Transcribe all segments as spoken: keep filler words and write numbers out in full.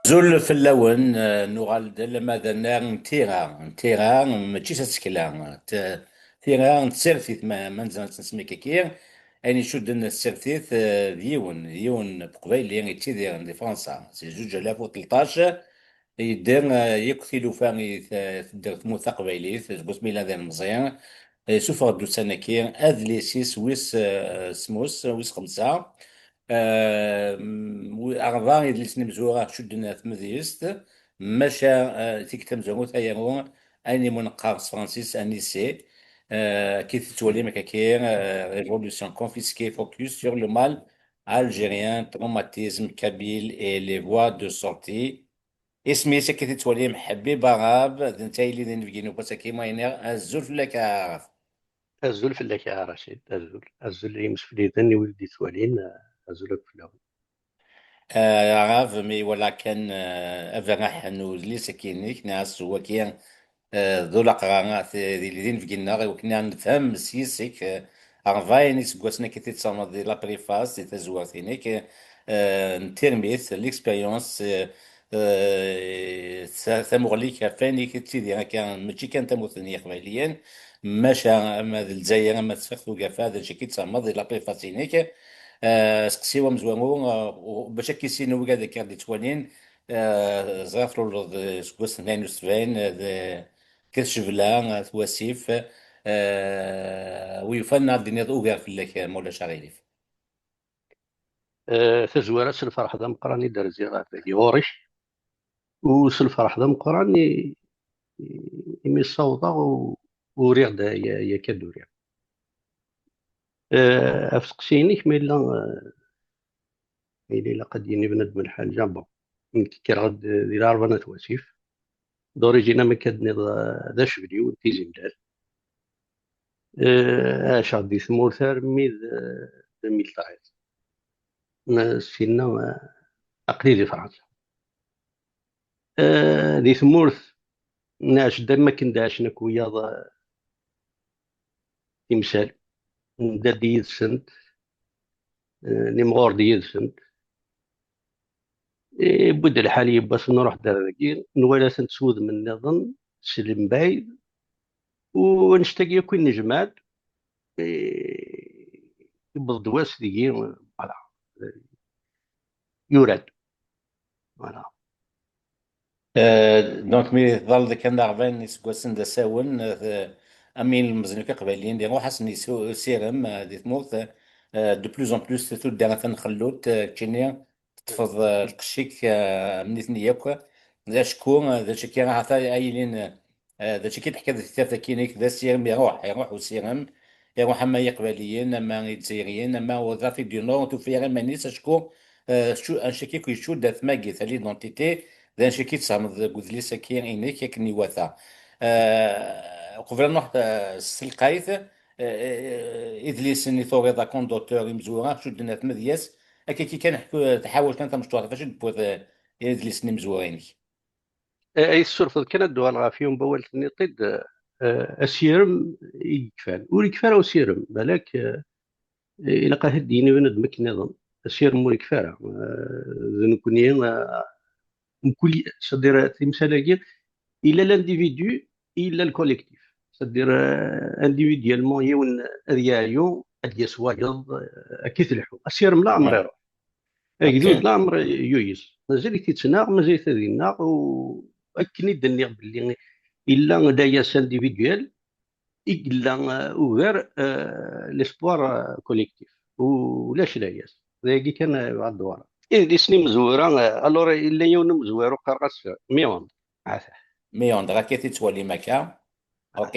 Azul fell-awen, eh, nuɣal-d alamma d annar n tira, n tira, mačči s tsekla, t-, tira n tsertit, ma, ma nezmer ad tt-nsemmi akka. Ayen icudden tsertit, eh, d yiwen, d yiwen n Uqbayli yettidiren di Fransa, si zuǧ alaf u tleṭṭac, yedder, eh, yakk tilufa i t-, tedder tmurt taqbaylit, seg wasmi yella d ilemẓi, eh, yessufeɣ-d ussan-agi adlis-is wis, eh, semmus, wis xemsa, eh, m-, wi-, rbeɛ idlisen imezwura cudden ar tmedyezt, maca, eh, tikkelt tamezwarut ayaru, ayen imu neqqar s tefransist un essai, eh, ki tettwalim akka, eh, Révolution confisquée, focus sur le mal algérien, traumatisme kabyle et les voies de sortie. Isem-is akka tettwalim Ḥbib Arab, d netta yelli d inebgi n ufassaki, ma iniɣ azul fell-ak a Arab. Azul fell-ak a Racid, azul. Azul i yimsefliden i wid d-ittwalin, azul akk fell-awen. Eh, Arab, mi wala kan, eh, aberraḥ n udlis-agi-inek, nniɣ-as wagi, eh, d ulaqrar, eh, di, di inebgi-nneɣ, i wakken ad nefhem s yis-k, eh, rbeɛ iseggasen akka i tettsemmeḍ di la préface, di tazwart-inek, eh, n tirmit, l'expérience, eh, eh, ta-, tamuɣli-k ɣef wayen i tettidir akka, mačči kan tamurt n Yiqbayliyen, maca ama d Lezzayer, ama d Tefriqt Ugafa, d acu akka i tettsemmeḍ di la préface-inek. Eh, aseqsi-w amezwaru, eh, u-, bac ad k-issinen wigad akka i ɣ-d-ittwalin, eh, ẓriɣ tluleḍ, eh, seg wass n tnayen u sebɛin, eh, d, Ket Cebla, eh, At Wasif, eh, wi yufan ad d-tiniḍ ugar fell-ak, eh, ma ulac aɣilif. Eh, tazwara s lferḥ d ameqqran i d-rziɣ ɣer dagi ɣur-k, u s lferḥ d ameqqran i, i, imi ssawḍeɣ u, u uriɣ-d aya, aya akka d-uriɣ. Eh, ɣef teqsiyin-ik, ma yella, eh, ma yella ilaq ad d-yini bnadem lḥaǧa, bon, nekk kkreɣ-d di Lɛerba n At Wasif, d'origine, am akka d-tenniḍ, eh, d acebli-w n Tizi Mlal. Eh, ɛaceɣ di tmurt armi d, eh, deux mille treize. Ma sinna, eh, aql-i di Fransa. Eh, di tmurt, nɛac-d am wakken d-ɛacen akk wiyaḍ, eh, timsal. Nedda-d yid-sent, eh, nimɣur-d yid-sent. Yewwi-d lḥal yiwwas nruḥ-d ar dagi, nwala-tent s wudem nniḍen, s lembayd, u annect-agi akk i nejmeɛ-d, eh, yewweḍ-d wass deg-i, voilà, yura-d. Voilà. Euh, donc, mi tḍalleḍ kan d ṛebɛin iseggasen d asawen, euh, am yilemẓiyen akk iqbayliyen, di ruḥ-asen yesirem, euh, di tmurt, euh, de plus en plus tuddar atan xellut, euh, keččini teṭṭfeḍ, euh, lqecc-ik, euh, am nitni yakk. D acku, euh, d acu akka, ahat ay-, ay ilin, euh, Eh, d acu i k-id-teḥkiḍ di tektabt-agi-inek, d asirem iruḥ, iruḥ usirem, iruḥ ama i Iqbayliyen, ama i Izzayriyen, ama d Afrique du Nord, ur tufi ara iman-is, acku, eh, cu-, anect-agi akk icudd atmaten-agi, ta l'identité, d anect-agi i tessehmeḍ deg udlis-agi-inek akken iwata. Eh, qbel ad nruḥ, eh, s telqayt, eh, eh, idlisen i turiḍ, a compte d'auteur, imezwura, cudden ar tmedyezt, akka-agi kan ḥku-, tḥawel kan tamecṭuḥt, ɣef acu i d-tewwiḍ, eh, idlisen imezwura-inek? Eh, ay tessurfeḍ kan ad d-uɣaleɣ ɣef yiwen n wawal tenniḍ-t-id, eh, asirem i yekfan. Ur yekfi ara usirem, balak, eh, ilaq ad t-id-yini bnadem akken nniḍen. Asirem ur yekfi ara. Eh, d nekkni, eh, mkul, c'est-à-dire, timsal-agi, illa l'individu, illa le collectif. C'est-à-dire, eh, individuellement, yiwen ad yeɛyu, ad d-yas wayeḍ, eh, akka i tleḥḥu. Asirem leɛmer iruḥ. Agdud leɛmer yuyes. Mazal-it yettnaɣ, mazal-it ad innaɣ, u akken i d-nniɣ belli illa layas individuel, i yella, eh, ugar, eh, l'espoir, eh, collectif. U-, ulac layas. D ayagi kan, eh, bɣa ad d-uɣaleɣ. Idlisen imezwura, eh, alors, illa yiwen umezwaru qqareɣ-as Méandre. Ata. Méandre, akka i t-ttwalim akka. Ok.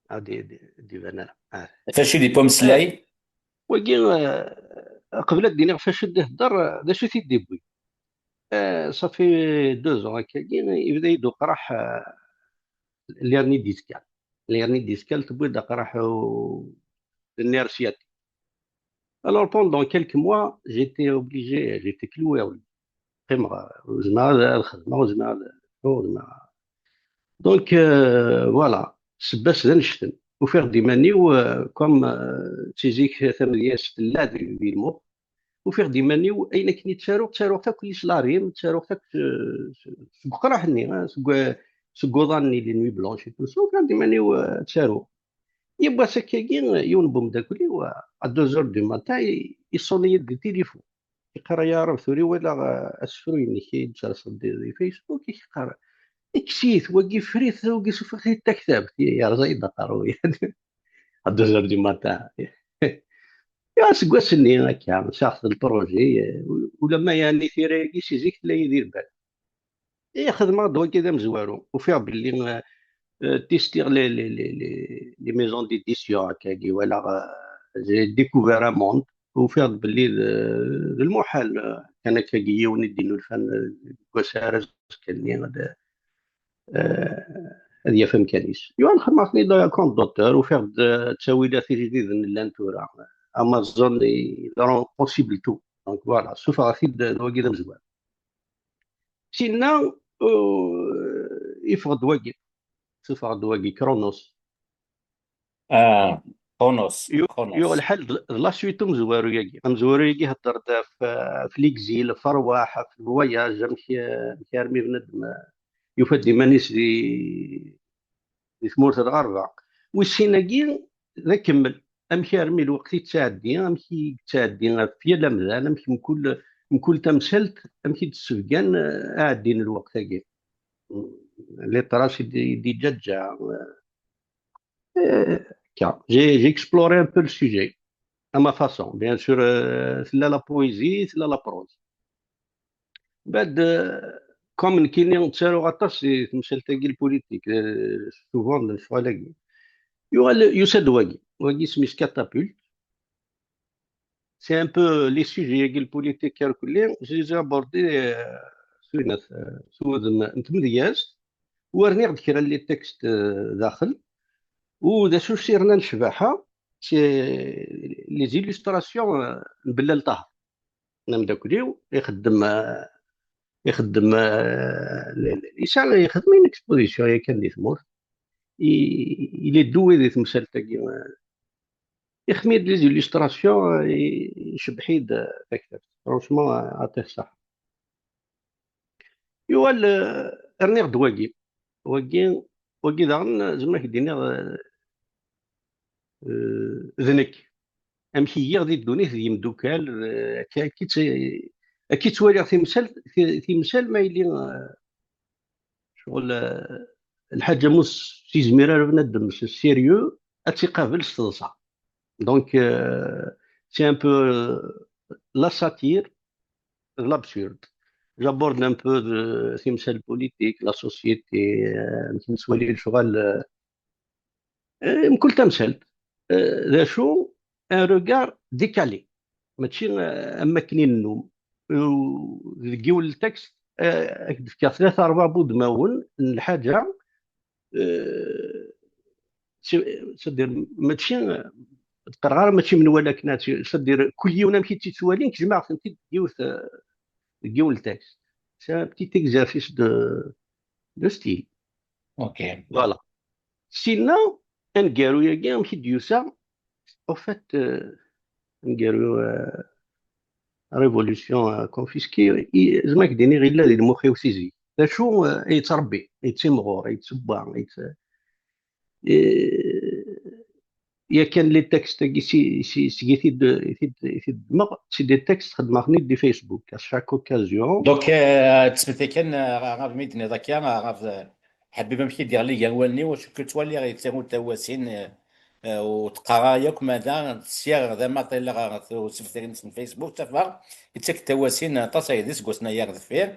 Ad d-, d-, d-iban ara. Ata. Ɣef acu i d-yewwi umeslay? Wagi, eh, qbel ad d-iniɣ ɣef acu d-ihedder, eh, d acu i t-id-iwwi. Eh, ça fait deux ans akkagi, yebda-yi-d uqraḥ, eh, l'hernie discale. L'hernie discale tewwi-d aqraḥ, eh, d nerf sciatique. Alors, pendant quelques mois, j'étais obligé, j'étais cloué au lit. Qqimeɣ, ur zmireɣ ad, ad xedmeɣ, ur zmireɣ ad, ur zmireɣ. Donc, euh, voilà, ssebba-s d annect-en. Ufiɣ-d iman-iw, euh, comme, euh, si zik tamedyazt tella di, di lmux. ufiɣ-d iman-iw ayen akken i ttaruɣ, ttaruɣ-t akk yis la rime, ttaruɣ-t akk s, s, seg uqraḥ-nni, ah, seg, seg uḍan-nni, les nuits blanches et tout ça, ufiɣ-d iman-iw, eh, ttaruɣ. Yiwwas akkagi, yiwen n umeddakel-iw, à deux heures du matin, i, iṣuni-yi-d di tilifu. Yeqqar: "Ay aɛrab, tura i walaɣ, eh, asefru-inek i d-terseḍ di, di Facebook", i k-yeqqar: "Kkes-it, wagi ffer-it, wagi suffeɣ-t-id taktabt." Yerẓa-yi-d aqerruy. À deux heures du matin. Ya, seg wass-nni akka, sɛiɣ-t d lprojet, eh, u-, ulamma yeɛni tira-agi si zik tella-yi di lbal. I xedmeɣ-d wagi d amezwaru. Ufiɣ belli, eh, eh, testiɣ les, les, les, les, les maisons d'édition, akkagi, walaɣ, eh, j'ai découvert un monde. Ufiɣ-d belli d, d lmuḥal, eh, kan akkagi yiwen i d-innulfan, eh, deg wass ara azekka-nni, ad, eh, ad yaf amkan-is. Yuɣal xedmeɣ-ten-id compte d'auteur, ufiɣ-d, eh, ttawilat ijdiden llan tura. Amazon, il rend possible tout. Donc voilà, suffɣeɣ-t-id d wagi d amezwaru. Sinna, uh, yeffeɣ-d wagi. Suffɣeɣ-d wagi, Chronos. Ah, Chronos, Yu-, Chronos. Yuɣ lḥal d, d la suite umezwaru-agi. Amezwaru-agi hedder-d ɣef, ɣef l'exil, ɣef rrwaḥ, ɣef le voyage, amek, amek armi bnadem, uh, yufa-d iman-is di, di tmurt n lɣerba. Wis sin-agi d akemmel. Amek armi lweqt yettɛeddi, amek i yettɛeddi ɣef yal amdan, amek mkul, mkul tamsalt, amek i d-tessebgan, eh, aɛeddi n lweqt-agi. Les traces i d-, i d-iǧaǧǧa, eh, eh, akka. J'ai, j'ai exploré un peu le sujet, à ma façon. Bien sûr, eh, tella la poésie, tella la prose. Mbeɛd, eh, comme nekkini ttaruɣ aṭas di temsalt-agi, le politique, eh, souvent lecɣal-agi. Yuɣal, yusa-d wagi. Wagi isem-is Catapulte. C'est un peu les sujets-agi, le politique irkelli, je les ai abordés, eh, s winat, eh, s wudem n tmedyazt, u rniɣ-d kra n les textes, eh, daxel, u d acu s irnan ccbaḥa, c'est les illustrations, eh, n Bellal Taher, n ameddakel-iw, ixeddem, eh, ixeddem, eh, l-, l-, yesɛa, ixeddem une exposition yakan di tmurt. I, il est doué di temsalt-agi, eh, ixdem-iyi-d les illustrations, eh, i, icebbeḥ-iyi-d, eh, taktabt. Franchement, eh, aṭih ṣṣeḥ. Yuɣal, eh, rniɣ-d wagi. Wagi, wagi daɣen, eh, zemreɣ ad k-d-iniɣ, eh, eh, d nekk. Amek i yiɣ di ddunit d yimdukal, eh, akka, akka i tt-, akka i ttwaliɣ timsal, ti-, timsal ma yili, eh, ccɣel, eh, lḥaǧa mus s-izmir ara bnadem s sérieux, ad tt-iqabel s teḍsa. Donc, euh, c'est un peu, euh, la satire, l'absurde. J'aborde un peu de timsal politique, la société, euh, amek nettwali lecɣal, euh, euh, mkul tamsalt. Euh, d acu, un regard décalé. Mačči, euh, am wakken i nennum. U deg yiwen n texte, euh, ad k-d-fkeɣ tlata rebɛa n wudmawen n lḥaǧa, euh, c'est-, c'est-à-dire, mačči, ur qqareɣ ara mačči menwala akken, c'est-à-dire, kul yiwen amek i tt-yettwali, nekk jemɛeɣ-tent-id deg yiwet, euh, deg yiwen n texte. C'est un petit exercice de, de style. Ok. Voilà. Sinna, aneggaru-agi, amek i d-yusa, au fait, euh, aneggaru, euh, révolution, euh, confisquée, i, zemreɣ ad k-d-iniɣ, yella di lmux-iw si zik. D acu, euh, i yettrebbi, i yettimɣur, i yettsewwa, i yett-, eh, yakan les textes-agi si, si, seg i t-id-, i t-id-, i t-id-ddmeɣ, c'est des textes xedmeɣ-ten-id di Facebook, à chaque occasion. Donc, euh, ttmeti kan, euh, ɣef mi d-tenniḍ akka, ɣef, euh, Ḥbib, amek i d-yeɣli gar wallen-iw, acku ttwaliɣ yettaru-d tawasin, euh, euh, ur teqqar ara yakk, ma da, sya d amaṭi la ɣer usebter-ines n Facebook, ttafeɣ, yettak-d tawasin aṭas ay d iseggasen-aya ɣer deffir.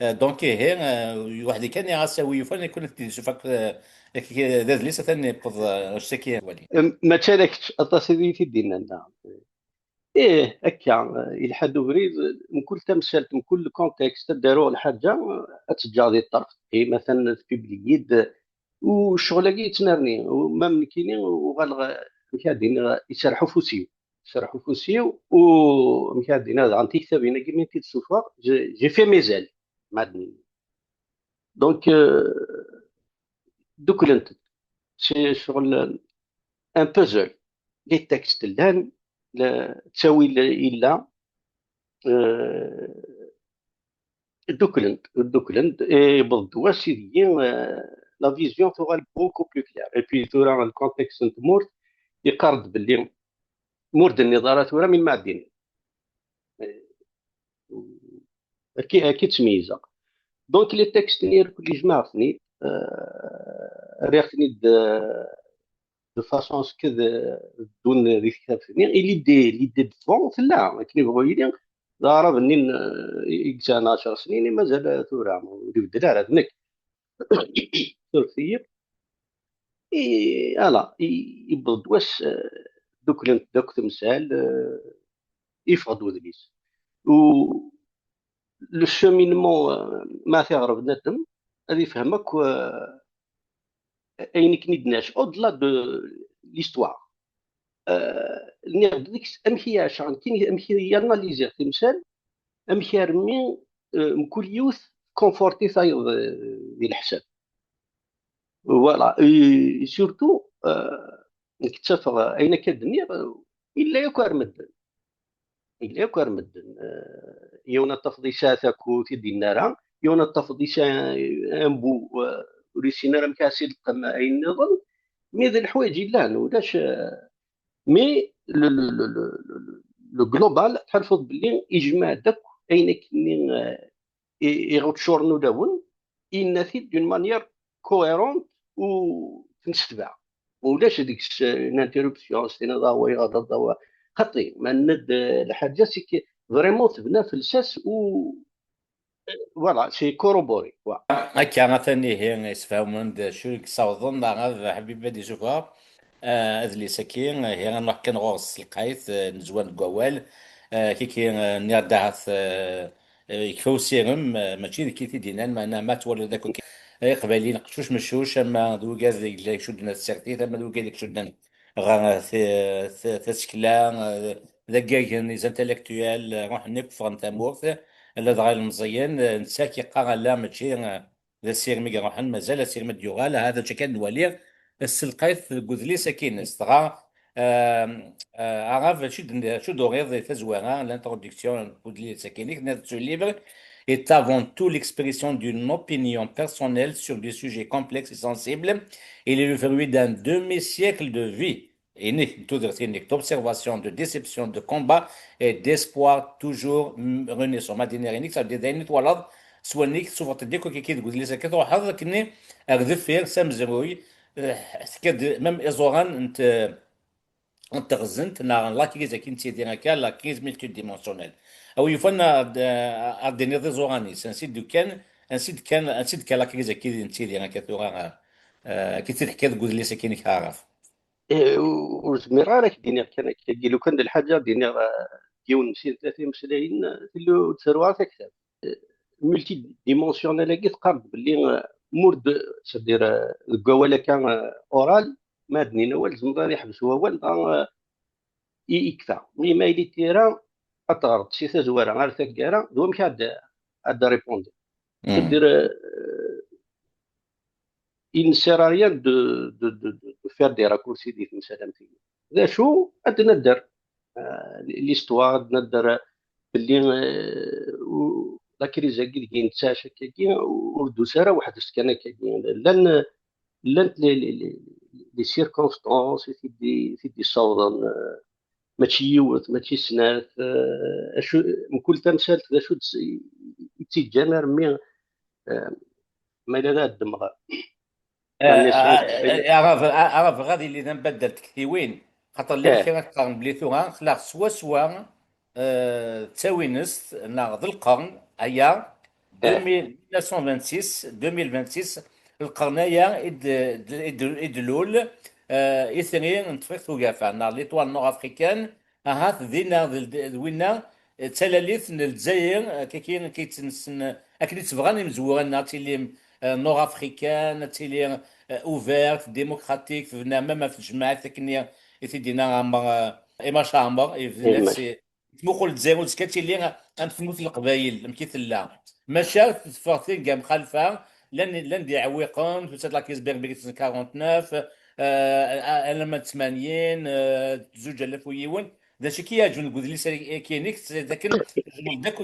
Euh, donc, ihi, euh, weḥd-i kan i ɣas a wi yufan, ad k-id-issufeɣ, euh, ak-, d adlis atan yewweḍ, euh, anect-agi wali. Em, mačči ala kečč, aṭas i yi-t-id-yennan daɣen. Ih, akka, eh, yelḥa-d ubrid, mkul tamsalt, mkul contexte, ad d-aruɣ lḥaǧa, eh, ad tt-ǧǧeɣ di ṭṭerf, eh, matan tpubliyi-d, u ccɣel-agi yettnerni, u ma nekkini uɣaleɣ, eh, amek ad d-iniɣ, iserreḥ ufus-iw, iserreḥ ufus-iw, u amek ad d-iniɣ, daɣen tiktabin-agi mi tent-id-ssuffɣeɣ, j'ai, j'ai fait mes ailes, ma d-nini. Donc, euh, dduklent-d. C'est ccɣel, un puzzle. Les textes llan, le, ttawil illa, euh, dduklent, dduklent, et yewweḍ-d wass ideg, euh, la vision tuɣal beaucoup plus claire. Et puis tura le contexte n tmurt yeqqar-d belli ma ur d-tenniḍ ara tura, mi ma ad d-tiniḍ. Akka, akka i ttmeyyizeɣ. Donc les textes-nni irkelli jemɛeɣ-ten-id, euh, rriɣ-ten-id, euh, de façon à ce que d-, ddun di tektabt-nni. Et l'idée, l'idée de fond tella, akken yebɣu yili, d aɛrab-nni n, euh, i yesɛan ɛecṛa snin, i mazal tura ur ibeddel ara, d nekk. Surfet-iyi. Et voilà, i-, yewweḍ-d wass, euh, dduklent-d akk temsal, euh, yeffeɣ-d wedlis. U le cheminement, euh, ma tiɣreb n Adem, ad yefhem akk, euh, ayen i ken-id-nɛac, au-delà de l'histoire. Euh, nniɣ-d deg-s amek i iɛac, amek i, amek i analyser timsal, amek armi, euh, mkul yiwet conforti tayeḍ, euh, di leḥsab. Voilà, et surtout, euh, nekk ttafeɣ ayen akka d-nniɣ, euh, yella yakk ar medden. Yella yakk ar medden. Euh, yiwen ad tafeḍ yesɛa takut i d-yenna ara, yiwen ad tafeḍ yesɛa un bout, euh, ur yessin ara amek ad s-ileqqem ayen nniḍen, mais d leḥwayeǧ yellan, ulac, euh, mais le, le, le, le, le, le global, tḥulfuḍ belli ijmeɛ-d akk ayen akkenni, euh, i, i ɣ-iččuren ulawen, yenna-t-id d'une manière cohérente u temsetbeɛ. Ulac deg-s, euh, une interruption, s tiniḍ, ah, wa iɣelḍ, ah, wa. Xaṭi, ma nenna-d, euh, lḥaǧa, c'est que vraiment tebna f lsas u, euh, voilà, c'est corroboré, quoi. Akka, atan ihi, isefhamen-d acu i yessawḍen, neɣ ad Ḥbib ad d-isuffeɣ, euh, adlis-agi, ihi, ad nruḥ kan ɣur-s s lqayt, euh, nezwan deg wawal, euh, kiki, euh, nniɣ-d ahat, euh, euh, yekfa usirem, euh, mačči d kif i d-yennan, meɛna ma twaliḍ akk, euh, Iqbayliyen qeccuc meccuc, ama d wigad i yella icudden at tsertit, ama d wigad i icudden ɣer, euh, t-, t-, tasekla, euh, d aggagen, les intellectuels, euh, ruḥen akk ffɣen tamurt, ladɣa ilemẓiyen, euh, netta k-yeqqar ala mačči, euh, d asirem i iruḥen, mazal asirem ad d-yuɣal, ahat acu akka ad nwali, s telqayt deg udlis akkin-is. Dɣa, euh, euh, Aɣaf, acu d-, acu d-turiḍ di tazwara, l'introduction n udlis akkin-ik, tenniḍ, ce livre est avant tout l'expression d'une opinion personnelle sur des sujets complexes et sensibles. Il est le fruit d'un demi-siècle de vie. Inek, n tudert-inek, d'observation, de déception, de combat et d'espoir toujours, mm, renaissant. Ma d-iniɣ inek, ça veut dire d ayen i twalaḍ s wallen-ik, tessufɣeḍ-d akk akka deg udlis akka, truḥeḍ akkenni ar deffir s amezruy, eh, tekka-d même iẓuran n t-, n teɣzent, neɣ la crise akin tidi akka, la crise multidimensionnelle. Awi yufan ad, ad d-tiniḍ iẓuran-is, ansi d-kkan, ansi d-kkan, ansi d-kkan la crise akin tidi akka tura, eh, akin tt-id-tekka deg udlis akin-ik Aɣaf. Eh, ur, ur zmireɣ ara ad k-d-iniɣ kan akka. Lukan d lḥaǧa ad d-iniɣ, eh, yiwen n sin tlata imeslayen, eh, tella ur d-tru ara taktabt. Eh, multidimensionnel-agi teqqar-d belli, eh, mur d, c'est-à-dire, eh, deg wawal akka, eh, oral, ma ad d-nini awal, tzemreḍ ad iḥbes wawal, dɣa, eh, i, ikfa. Mi ma yili tira, ad teɣreḍ si tazwara ar taggara, d wamek ad, ad d-répondiḍ. C'est-à-dire, eh, il ne sert à rien de, de, de, de, de faire des raccourcis di temsal am tigi. D acu ad nadder? Euh, l'histoire ad nadder belli, euh, u-, la crise-agi deg i nettɛac akkagi, ur d-tusi ara weḥd-s kan akkagi. Llan, llant les, les, les, les circonstances i t-id-, i t-id-yessawḍen, euh, mačči yiwet, mačči snat, euh, acu, mkul tamsalt d acu d-, i, i tt-iǧǧan armi, euh, ma yella d ad ddmeɣ. Aɣaf, aɣaf, ad yili d ambaddal tektiwin, xaṭer llan kra qqaren belli tura aql-aɣ swaswa, eh, d tawinest neɣ d lqern aya, deux mille, mille neuf cent vingt-six, deux mille vingt-six, lqern aya i d-, d-, i d-, i d-lul, eh, itri n Tefriqt Ugafa neɣ l'étoile nord-africaine, ahat dinna d, d, d winna, eh, d talalit n Lezzayer, eh, kaki, kaki tt-, nessen, eh, akken i tt-bɣan imezwura-nneɣ, ad tili, eh, nord-africaine, ad tili, eh, ouverte, démocratique, tebna même ɣef tejmaɛt akkenni i t-id-yenna Ɛmer, eh, Imac Ɛmer, yebdan Imac. Yettmuqul Lezzayer uzekka ad tili am tmurt n Leqbayel, amek i tella. Maca teffeɣ tirga mxalfa, llan, llan d iɛewwiqen, tusa-d la crise berbère n quarante-neuf, eh, alamma d tmanyin, eh, zuǧ alaf u yiwen, d acu i k-yeɛǧben deg udlis-agi-inek, d akken tjemɛeḍ-d akk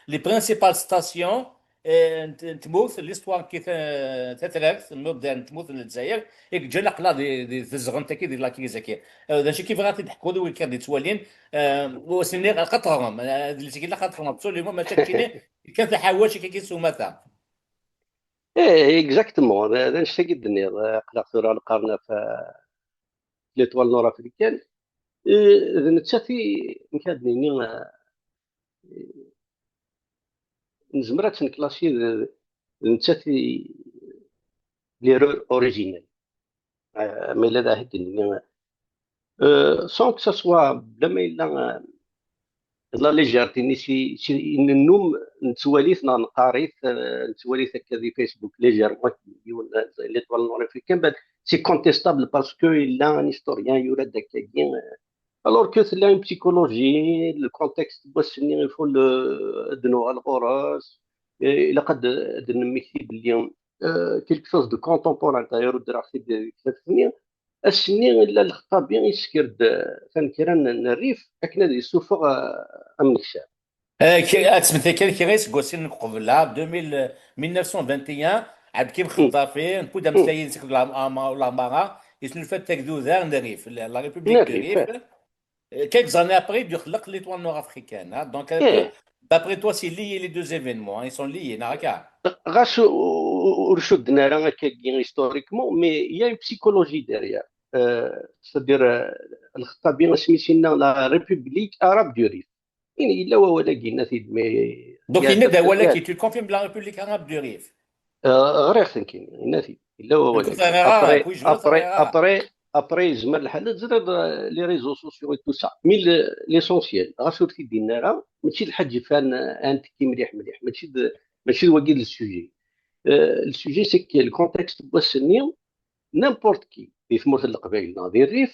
les principales stations, eh, n t-, n tmurt, l'histoire-agi ta-, tatrart, moderne, n tmurt n Lezzayer, i yeǧǧan aql-aɣ di, di tezɣent-agi, di la crise-agi. Eh, d acu i k-bɣiɣ ad t-id-ḥkuḍ i wid kan d-yettwalin, eh, u asen-nniɣ ilaq ad teɣrem, eh, adlis-agi ilaq ad teɣrem, absolument, mačči akken kan taḥawact i k-id s umata. Eh, exactement. D, d annect-agi i d-tenniḍ. Eh, aql-aɣ tura neqqaren ɣef, eh, l'étoile nord-africaine. Eh, d nettat i, amek ad d-nini, eh, nezmer ad tt-nklassi d, d nettat i l'erreur originelle. Eh, ma yella d aheggi-nni, eh, sans que ça soit, bla ma yella, eh, la légèreté-nni si, si, nennum nettwali-t neɣ neqqar-it, eh, nettwali-t akka di Facebook légèrement, yiwen, eh, l'étoile nord-africaine, ben, c'est contestable parce que yella un historien yura-d akkagi, eh, alors que tella une psychologie, le contexte n wass-nni, il faut le, ad d-nuɣal ɣur-s, eh, ilaq ad, ad d-nemmekti belli, eh, quelque chose de contemporain, d'ailleurs, ddreɣ-t-id deg tlaft-nni, ass-nni, illa Lexṭabi yessker-d, eh, tanekra n, n rrif akken ad yessufeɣ, eh, amnekcam. Eh, k-, ad tesmet akka kra iseggasen n qbel, ha, deux mille, mille neuf cent vingt et un, Ɛebdkim Xeṭṭafi, newwi-d ameslay-ines akked la-, ama-, Lamara, yesnulfa-d tagduda n rrif, la, la République du Rif. Eh, quelques années après, i d-ixleq l'étoile nord-africaine, hein. Donc, euh, d'après toi, c'est lié les deux événements, hein, ils sont liés, neɣ akka? Ɣas u-, u-, ur cudden ara akkagi historiquement, mais il y a une psychologie derrière. Euh, c'est-à-dire, euh, Lexṭabi asmi s-yenna la République arabe du Rif. Yella wawal-agi, yenna-t-id, mais... Donc, yenna-d awal-agi, tu le confirmes, la République arabe du Rif. Euh, ɣriɣ-t nekkini, yenna-t-id. Yella wawal-agi. Après, après, après, après, yezmer lḥal ad teẓriḍ, euh, les réseaux sociaux et tout ça. Mais le, l'essentiel, ɣas ur t-id-yenni ara, mačči d lḥaǧa fan, euh, ad ntekki mliḥ, mliḥ. Mačči d, mačči d wagi d le sujet. Euh, le sujet, c'est que le contexte n wass-nni, n'importe qui, di tmurt n Leqbayel neɣ di Rrif,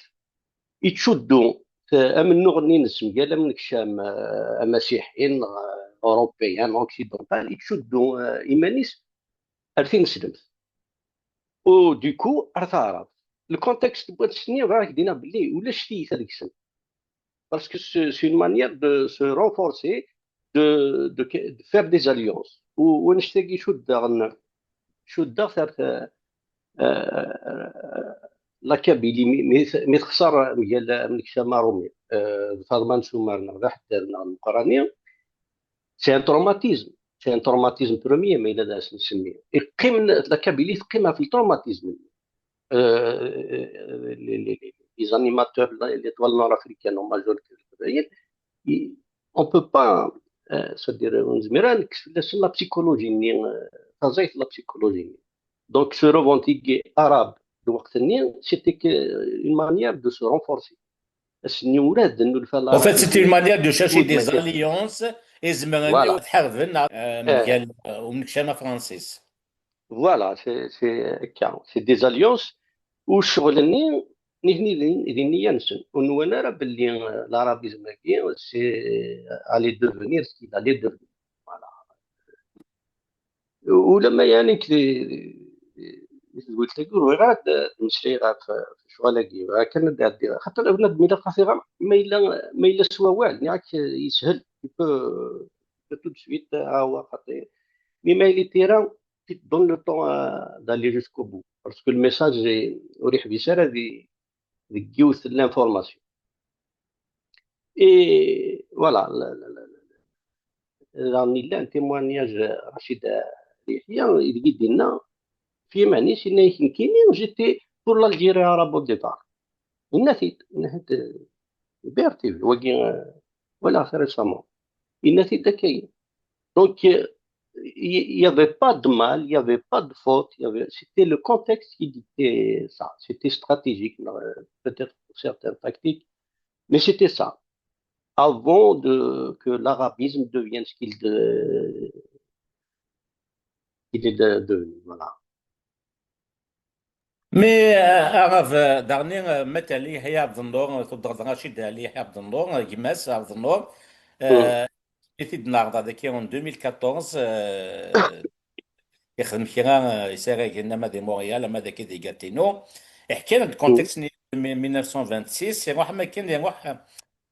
yettcuddu, euh, amennuɣ-nni-ines mgal amnekcam, euh, amasiḥi neɣ, euh, européen, occidental, yettcuddu, euh, iman-is ar tineslemt. U du coup, ar taɛrabt. Le contexte n wass-nni, bɣiɣ ad k-d-iniɣ belli ulac tiyita deg-sen. Parce que c'est, c'est une manière de se renforcer, de, de, de faire des alliances. U, u annect-agi cuddeɣ n-, cuddeɣ-t ar ta-, euh, la Kabylie, mi, mi, mi texṣer mgal amnekcam aṛumi, euh, d Faḍma n Sumer neɣ d aḥeddad neɣ d Meqrani, c'est un traumatisme. C'est un traumatisme premier, ma yella d as-nsemmi. Yeqqim, la Kabylie teqqim ɣef le traumatisme. Euh, les, les, les, les animateurs de l'étoile nord-africaine en majorité, ils, on peut pas, euh, c'est-à-dire, ur nezmir ara ad nekkes fell-asen la psychologie-nni, euh, taẓayt la psychologie-nni. Donc, se revendiquer arabe, lweqt-nni, c'était que une manière de se renforcer. Ass-nni ur ad nulfa la... En fait, c'était une manière de chercher des alliances, i zemren ad ḥarben, euh, mgal, euh, umnekcam afransis. Voilà, c'est, c'est, c'est des alliances u ccɣel-nni, nitni d, d nniya-nsen. Ur nwan ara belli, euh, l'arabisme-agi, c'est, euh, allait devenir ce qu'il allait devenir. Voilà. Ulamma yeɛni nekk di, di, di tedwilt-agi ur bɣiɣ ara ad d-mmeslayeɣ ɣef, ɣef lecɣal-agi, bɣiɣ kan ad d-ɛeddiɣ. Xaṭer bnadem ilaq ad t-iɣer, ma yella, ma yella s wawal, nniɣ-ak yeshel, tu peux, tu peux tout de suite, ah, wa xaṭi. Mais ma yella tira, tu te donnes le temps, euh, d'aller jusqu'au bout. Parce que le message, eh, ur yeḥbis ara di, deg yiwet n l'information. Et voilà, la, la, la, la, daɣen yella un témoignage, Rachid Yahya, ideg i d-yenna, fi iman-is, yenna-yak nekkini, j'étais pour l'Algérie arabe au départ. Yenna-t-id, yenna-t-id, euh, B R T V, wagi, euh, walaɣ-t récemment. Yenna-t-id akka. Donc, euh, il n'y avait pas de mal, il n'y avait pas de faute, il y avait, c'était le contexte qui dictait ça. C'était stratégique, euh, peut-être pour certaines tactiques, mais c'était ça. Avant de, que l'arabisme devienne ce qu'il de-, qu'il est de-, devenu, voilà. Mais, euh, Arab, euh, daɣen, euh, Matt Ali Ḥya Ɛebdennur, euh, tuddeɣ d Racid Ali Ḥya Ɛebdennur, euh, gma-s Ɛebdennur, euh, i t-id-neɛreḍ dagi en deux mille quatorze, euh, ixdem kra, euh, isaragen ama di Montréal, ama dagi di Gatineau. Iḥka-d contexte-nni mille neuf cent vingt-six, iruḥ am akken, iruḥ, euh,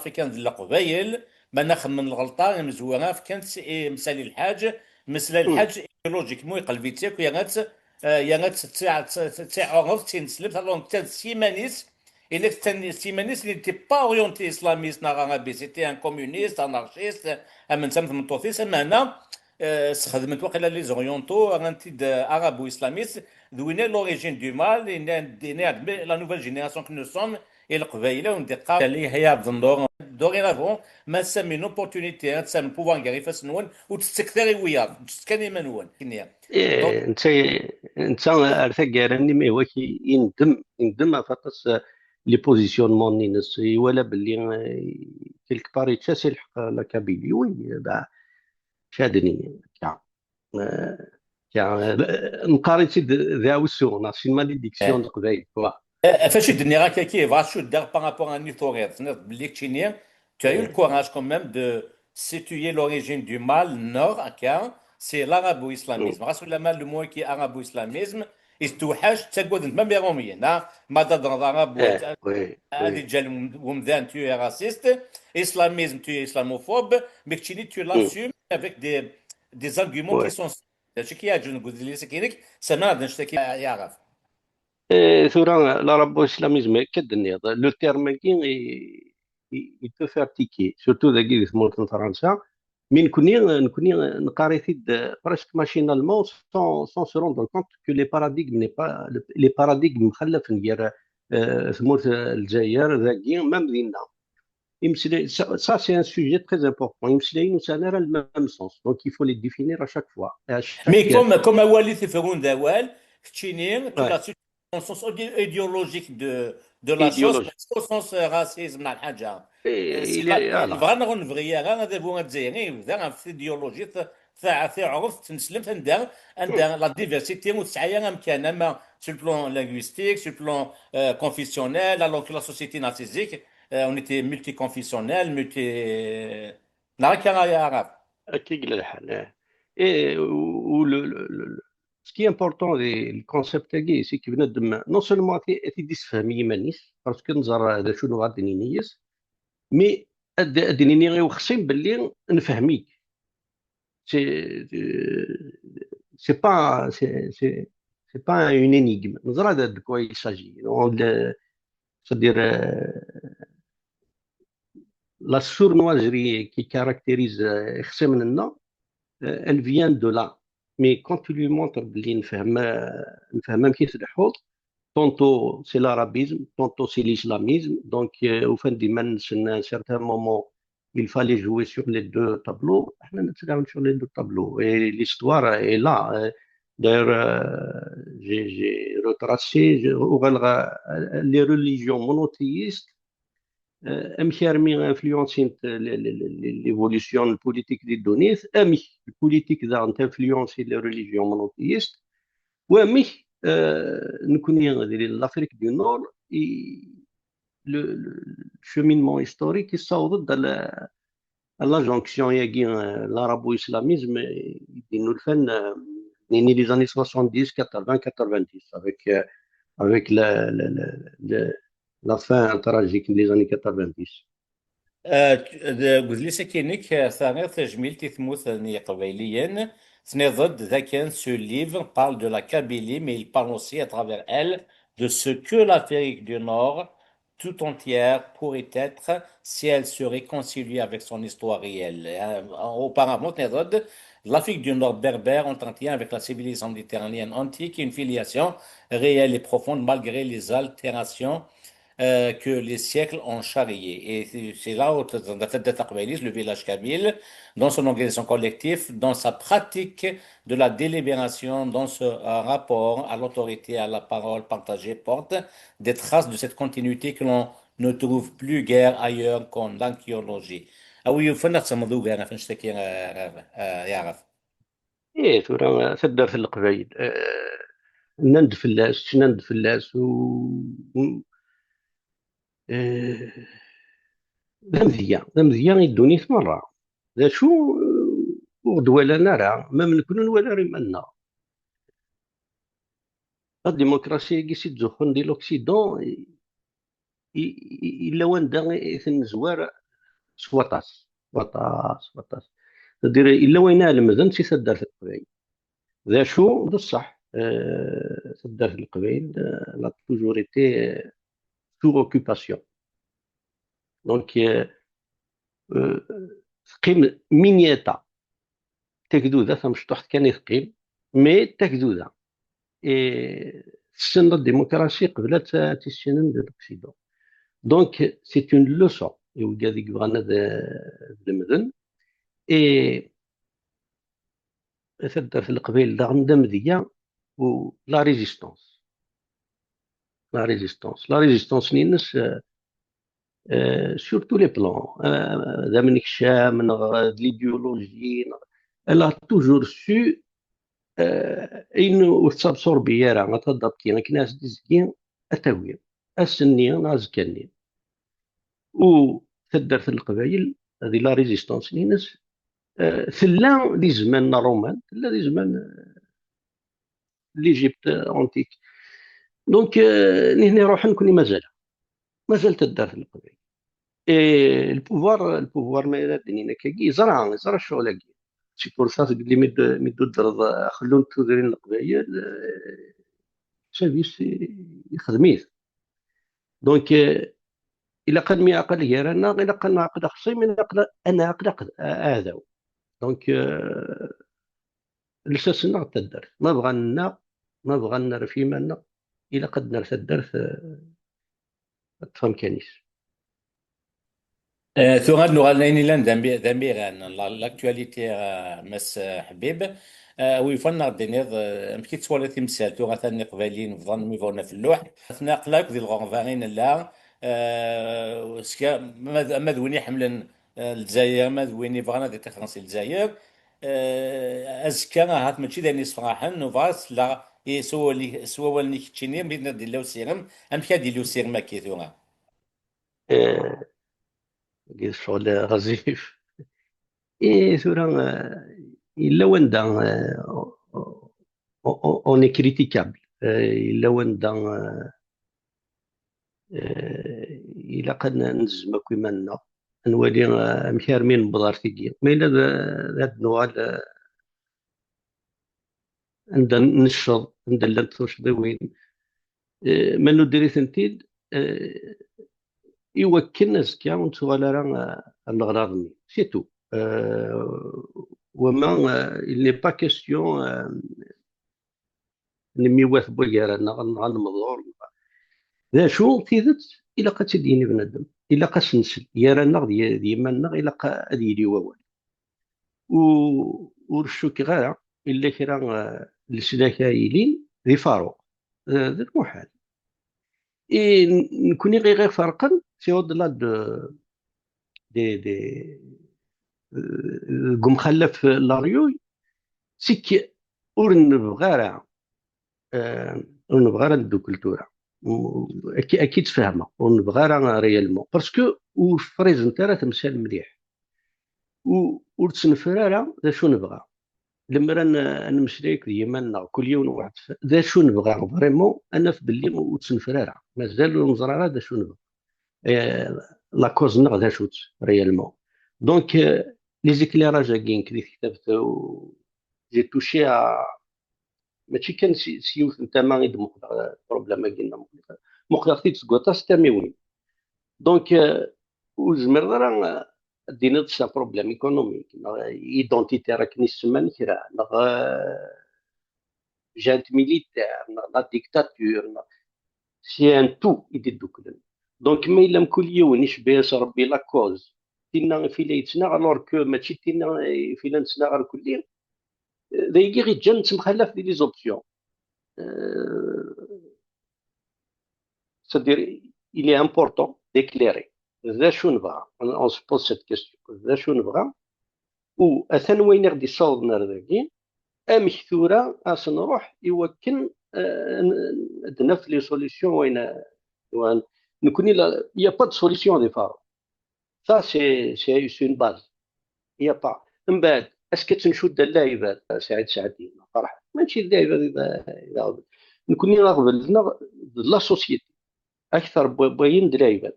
africaine d Leqbayel, ma nxemmen lɣelṭa, imezwura fkan-tt i Msali Lḥaǧ, Msali Lḥaǧ, idéologiquement, iqleb-itt akk, yerna-tt, eh, yerna-tt d ti-, d ti-, d tiɛurebt, d tineslemt, alors nettat s yiman-is, il est s yiman-is, il n'était pas orienté islamiste neɣ arabi, c'était un communiste, anarchiste, am netta am tmeṭṭut-is, am meɛna, eh, sxedment waqila les orientaux, rran-t-id, eh, arabo-islamiste, d winna l'origine du mal, yenna-, yenna-d, mais la nouvelle génération que nous sommes, i Leqbayel, awen-d-iqqar Yahya Abdennur, dorénavant, ma tessam une opportunité, ad tessam pouvoir gar ifassen-nwen, ur tt-ttekket ara i wiyaḍ, ǧǧet kan iman-nwen. Donc, eh, netta, netta ar taggara-nni, ma iwa ki-, indem, indem ɣef aṭas, eh, les positionnements-nni-ines. Iwala belli, eh, quelque part, yečča si lḥeqq la Kabylie, oui, eh, bah, caden-iyi, akka. Eh, akka, eh, neqqar-itt-id d aɛusu, neɣ c'est une malédiction n Leqbayel, quoi. Eh, ɣef acu i d-nniɣ akka, ki bɣa cuddeɣ par rapport à nni turiḍ, tenniḍ belli keččini, tu as eu le courage quand même de situer l'origine du mal, neɣ akka, c'est l'arabo-islamisme. Ɣas ulamma le mot-agi arabo-islamisme, yestewḥac, ttaggaden-t même les Romiens, hein. Ma d adreḍ arabo, eh, oui, ad iǧǧal wem-, wemdan, tu es raciste, islamisme, tu es islamophobe, mais keččini, tu l'assumes avec des, des arguments qui sont, d acu i k-yeɛǧben deg udlis-agi-inek, sami ad nečč taki yeɛref. Eh, tura, l'arabo-islamisme, akka d-tenniḍ, le terme-agi, i, i, il peut faire tiquer, surtout dagi di tmurt n Fransa, mais nekni, nekni neqqar-it-id, eh, presque machinalement, sans, sans se rendre compte que les paradigmes n'est pas, le, les paradigmes mxallafen gar, eh, tmurt, eh, Lezzayer, dagi, même dinna. Imeslay-, ça, ça, c'est un sujet très important. Imeslayen ur sɛin ara le même sens. Donc, il faut les définir à chaque fois. Et à chaque... Mais comme, comme awal i t-iferrun d awal, keččini, tu l'as dans le sens idé-, idéologique de, de la chose, pas au sens, euh, racisme, neɣ lḥaǧa. Eh, euh, il est, voilà. Nebɣa neɣ ur nebɣi ara, adabu azzayri yebda ɣef tidéologie ta-, ta-, tiɛurebt, tineslemt, anda, anda la diversité ur tesɛi ara amkan, ama sur le plan linguistique, sur le plan, euh, confessionnel, alors que la société nazique, euh, on était multiconfessionnel, multi-, neɣ akka, ay aɛrab. Akka i yella lḥal, eh. Et, ou, ou le, le, le, le, ce qui est important, le, le concept-agi, c'est que bnadem, non seulement ad t-, ad t-id-issefhem i yiman-is, parce que neẓra d acu nebɣa ad d-nini yis, mais ad, ad d-nini i uxṣim belli nefhem-ik. C'est, c'est, c'est pas, c'est, c'est, c'est pas une énigme. Neẓra de, de quoi il s'agit. On le, c'est-à-dire, euh, la sournoiserie qui caractérise, euh, ixṣimen-nneɣ, euh, elle vient de là. Mais quand tu lui montres belli nefhem, euh, nefhem amek i tleḥḥuḍ, tantôt c'est l'arabisme, tantôt c'est l'islamisme, donc, euh, ufan-d iman-nsen à un certain moment, il fallait jouer sur les deux tableaux. Ḥna nettlaɛeb sur les deux tableaux. Et l'histoire est là, hein. D'ailleurs, euh, j'ai, j'ai retracé, j'ai, uɣaleɣ, euh, les religions monothéistes, euh, amek armi influencent l-, l-, l-, l-, l'évolution politique di ddunit, amek politique daɣen tinfluencer les religions monothéistes, u amek, euh, nekni di l'Afrique du Nord, i, le, le, le cheminement historique yessaweḍ-d à la, à la jonction-agi, euh, l'arabo-islamisme, euh, i d-innulfan, euh, nini les années soixante-dix, quatre-vingts, quatre-vingt-dix, avec, euh, avec la, la, la, la, la fin tragique des années quatre-vingt-dix. Euh, tu-, deg udlis-agi-inek, euh, terriḍ tajmilt i tmurt n Yiqbayliyen, tenniḍ-d dakken ce livre parle de la Kabylie, mais il parle aussi à travers elle de ce que l'Afrique du Nord tout entière pourrait être si elle se réconciliait avec son histoire réelle. Euh, auparavant, l'Afrique du Nord berbère entretient avec la civilisation méditerranéenne antique une filiation réelle et profonde malgré les altérations, euh, que les siècles ont charriées. Et c'est, c'est là où, dans la fête de Taqbaylit, le village kabyle, dans son organisation collective, dans sa pratique de la délibération, dans ce, euh, rapport à l'autorité, à la parole partagée, porte des traces de cette continuité que l'on ne trouve plus guère ailleurs qu'en archéologie. A wi yufan ad tsemmeḍ ugar ɣef annect-agi, eh, eh, Yeɛrab. Ih, tura taddart n Leqbayel, eh, nnan-d fell-as, ccnan-d fell-as, u, u, eh, d amedya, d amedya i ddunit merra. D acu, eh, ur ɣ-d-walan ara, ma nekkni ur nwala ara iman-nneɣ. La démocratie-agi i ttzuxxun di l'Occident, i, i, i, yella wanda i, i ten-nezwar s waṭas, s waṭas, s waṭas. C'est-à-dire, yella wayen i lemden si taddart n Leqbayel. D acu, d ṣṣeḥ, eh, taddart n Leqbayel, eh, elle a toujours été, eh, sous occupation. Donc, eh, eh, teqqim mini-État. Tagduda tamecṭuḥt kan i teqqim, mais tagduda. Eh, tessen la démocratie qbel ad tt-, ad tt-issinen di l'Occident. Donc, c'est une leçon i wigad i yebɣan ad, ad lemden. Et taddart n Leqbayel daɣen d amedya u la résistance. La résistance. La résistance-nni-ines, eh, eh, sur tous les plans. Eh, d amenkcam, neɣ d l'idéologie, neɣ, elle a toujours su, eh, ayen ur tettebṣurbi ara, ad t-adapti akken ad as-d-izgi, ad t-tawi. Ass-nni neɣ azekka-nni. U taddart n Leqbayel, di la résistance-nni-ines, eh, tella di zzman n Ṛṛuman, tella di zzman, eh, l'Égypte antique. Donc, eh, nihni ruḥen, nekkni mazal. Mazal taddart n Leqbayel. Et le pouvoir, le pouvoir ma yella d-nnin akkagi, yeẓra, yeẓra ccɣel-agi. C'est pour ça, deg mi d-, mi d-tuddreḍ axellun n tudrin n Leqbayel, eh, ḥsab-is ixdem-it. Donc, eh, ilaq ad nemyeɛqal gar-aneɣ, ilaq ad neɛqel axṣim, ilaq ad neɛqel aɛdaw. Donc, eh, lsas-nneɣ d taddart. Ma bɣan nnaɣ, ma bɣan nerr ɣef yiman-nneɣ, ilaq ad nerr taddart, eh, ad teṭṭef amkan-is. Eh, tura ad nuɣal ayen yellan d ami-, d amiran, la-, l'actualité, eh, Mass, eh, Ḥbib. Eh, wi yufan ad d-tiniḍ, eh, amek i tettwaliḍ timsal tura atan Iqbayliyen bḍan mi bɣun ɣef lluḥ. Atna aql-ak di lɣerba i nella, eh, ska-, ma d, ma d win iḥemmlen, eh, Lezzayer, ma d win ibɣan ad iṭixren si Lezzayer, eh, azekka ahat mačči d ayen yessefraḥen, nebɣa ad tella i s wawal-, s wawal-nni keččini, mi tenniḍ d illa usirem, amek ad d-yili usirem-agi tura? Eh, dagi d ccɣel ɣezzif. Eh, tura, eh, yella wanda, eh, o-, o-, o-, on est critiquable. Eh, yella wanda, eh, eh, ilaq ad n-, nezzem akk iman-nneɣ, ad nwali, eh, amek armi newweḍ ar tigi. Ma yella d, d ad nuɣal, eh, anda necceḍ, anda llant tuccḍiwin, eh, ma nudder-itent-id, eh, i wakken azekka ur nettuɣal ara, eh, ar leɣraḍ-nni. C'est tout. Eh, wama, eh, il n'est pas question, eh, n miwat n wagar-nneɣ, neɣ ad nmeḍur. D acu, tidet, ilaq ad tt-id-yini bnadem. Ilaq ad s-nsel. Gar-aneɣ d y-, d yiman-nneɣ, ilaq ad yili wawal. U-, ur cukkeɣ ara illa kra, eh, leslak-a yilin di Faruq. Eh, d lmuḥal. I n-, nekkni i ɣ-iferqen, c'est au-delà de, de, de, eh, deg umxallaf n leryuy, c'est que ur nebɣi ara, eh, ur nebɣi ara ad neddukel tura. U-, akka, akka i tt-fehmeɣ. Ur nebɣi ara réellement. Parce que ur frizent ara temsal mliḥ. U-, ur ttneffer ara d acu nebɣa. Lemmer ad n-, ad nemmeslay akked yiman-nneɣ, kul yiwen weḥd-s, d acu nebɣa vraiment, ad naf belli ur ttneffer ara. Mazal ur neẓra ara d acu nebɣa. Eh, la cause-nneɣ d acu-tt réellement. Donc, eh, les éclairages-agi nekk di tektabt, eh, j'ai touché à, mačči kan si, si yiwet n tama i d-muqleɣ, eh, problème-agi-nneɣ. Muqleɣ-t-id seg waṭas tamiwin. Donc, eh, ur tezmireḍ ara, eh, ad d-tiniḍ c'est un problème économique, neɣ identitaire akken i s-semman kra, neɣ, eh, junte militaire, neɣ la dictature, neɣ, c'est un tout i d-idduklen. Donc, ma yella mkul yiwen icebba-yas Rebbi la cause, tinna ifi la yettnaɣ, alors que mačči tinna ifi la nettnaɣ irkelli, eh, d ayagi i ɣ-iǧǧan nettemxallaf di les options. Euh, c'est-à-dire, il est important d'éclairer. D acu nebɣa? On, on se pose cette question. D acu nebɣa? U atan wayen i ɣ-d-yessawḍen ar dagi, amek tura ad s-nruḥ i wakken, euh, n-, ad naf les solutions, wayen, wayen, nekkni la, il y a pas de solution des Farouk. Ça, c'est, c'est, c'est une base. Il y a pas. Mbeɛd, est-ce que ad tt-ncudd d lɛibad, Saɛid Saɛdi, Ferḥat? Mačči d lɛibad i d, i d aɣbel. Nekkni aɣbel-nneɣ d la société. Akter n wayen d lɛibad.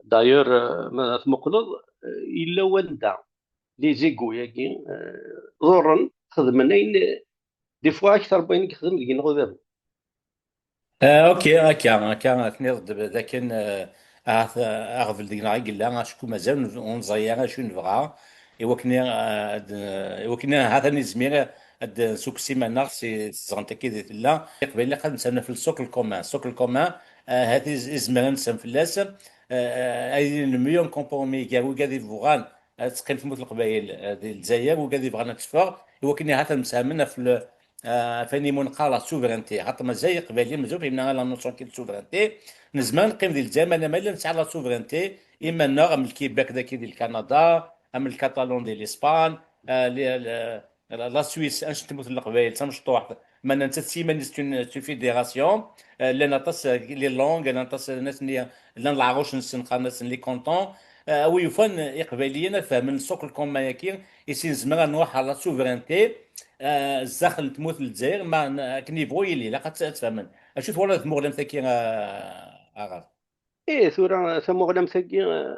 D'ailleurs, euh, ma tmuqleḍ, euh, yella wanda les égos-agi, euh, ḍurren, xedmen ayen, des fois, akter n wayen i yexdem deg-neɣ udabu. Ah, ok, akka, akka, tenniḍ-d d akken, eh, ahat, eh, aɣbel deg-neɣ i yella, acku mazal ur neẓri ara acu i nebɣa, i wakken, eh, ad, i wakken ahat ad nizmir ad d-nsukkes iman-nneɣ si tezɣent-agi di tella. Iqbayliyen ilaq ad nsernu ɣef le socle commun. Socle commun, eh, ahat iz-, izmer ad nsem fell-as, eh, eh, ad yili le meilleur compromis gar wigad i bɣan ad teqqim tmurt n Leqbayel, eh, di Lezzayer, wigad i bɣan ad teffeɣ, i wakken ahat ad msehmen ɣef le, ah, ɣef wayen i mu neqqar la souveraineté, xaṭer mazal Iqbayliyen mazal ur fhimen ara la notion-agi de souveraineté. Nezmer ad neqqim di Lezzayer, ma, ma yella nesɛa la souveraineté iman-nneɣ, am le Québec dagi di Lkanada, am le Catalan di Lispan, ah, li-, la, la Suisse, annect n tmurt n Leqbayel, d tamecṭuḥt, meɛna nettat s yiman-is c'est une, c'est une fédération, ah, llan aṭas, ah, les langues, llan aṭas, ah, nutni, llan leɛruc-nsen, qqaren-asen les cantons, ah, a wi yufan Iqbayliyen ad fehmen socle commun-agi, i s nezmer ad nruḥ ɣer la souveraineté, eh, zdaxel n tmurt n Lezzayer, ma n-, akken yebɣu yili, ilaq ad tt-, ad tt-fehmen. Acu twalaḍ tamuɣlamt-agi, eh, Aɣar? Ih, tura tamuɣlamt-agi, eh,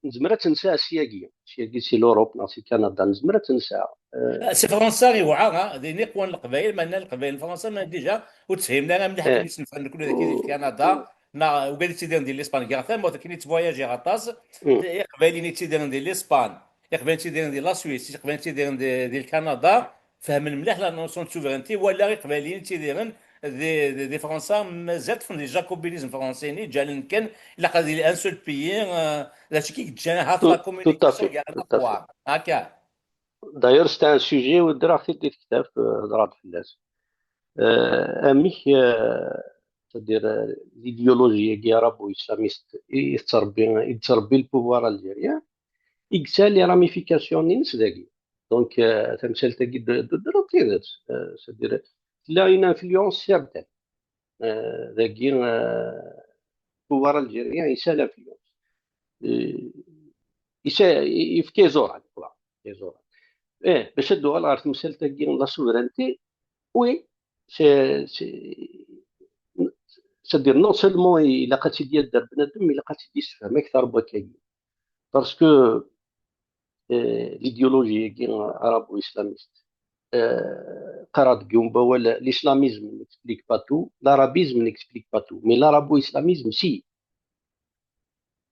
nezmer ad tt-nesɛu syagi, syagi si l'Europe neɣ si Kanada, nezmer ad tt-nesɛu. Eh, Si Fransa iwɛer, ha? Din i qwan Leqbayel, meɛna Leqbayel n Fransa, ma déjà, ur ttefhimen ara mliḥ akken i s-nefhem nekni dagi di Kanada, neɣ wigad yettidiren di Lispan, gar tamurt akken i ttvoyajiɣ aṭas, Iqbayliyen yettidiren di Lispan, Iqbayliyen yettidiren di la Suisse, Iqbayliyen yettidiren di, di Lkanada, fehmen mliḥ la notion de souveraineté, wala Iqbayliyen yettidiren di, di, di Fransa, mazal ṭṭfen di jacobinisme français-nni, ǧǧan-n kan, ilaq ad yili un seul pays, eh, d acu i yeǧǧan ahat la communication gar-aneɣ. Akka. D'ailleurs, c'est un sujet u ddreɣ-t-id di tektabt, eh, hedreɣ-d fell-as. Eh, amek, eh, c'est-à-dire, eh, l'idéologie-agi arabo-islamiste i tettrebbi, i tettrebbi le pouvoir algérien, i yesɛa les ramifications-ines dagi. Donc, eh, tamsalt-agi d-, d-, ddreɣ-d tidet. Eh, c'est-à-dire, tella une influence certaine. Eh, dagi, eh, pouvoir algérien yesɛa l'influence. Eh, yesɛa, yefka iẓuran, quoi. Iẓuran. Eh, bac ad d-uɣal ɣer temsalt-agi n la souveraineté, oui, c'est, c'est, c'est-à-dire, non seulement ilaq ad tt-id-yadder bnadem, mais ilaq ad tt-id-yessefhem akter n wakkagi. Parce que, eh, l'idéologie-agi arabo-islamiste, eh, qqareɣ deg yiwen wawal, l'islamisme n'explique pas tout, l'arabisme n'explique pas tout, mais l'arabo-islamisme, si.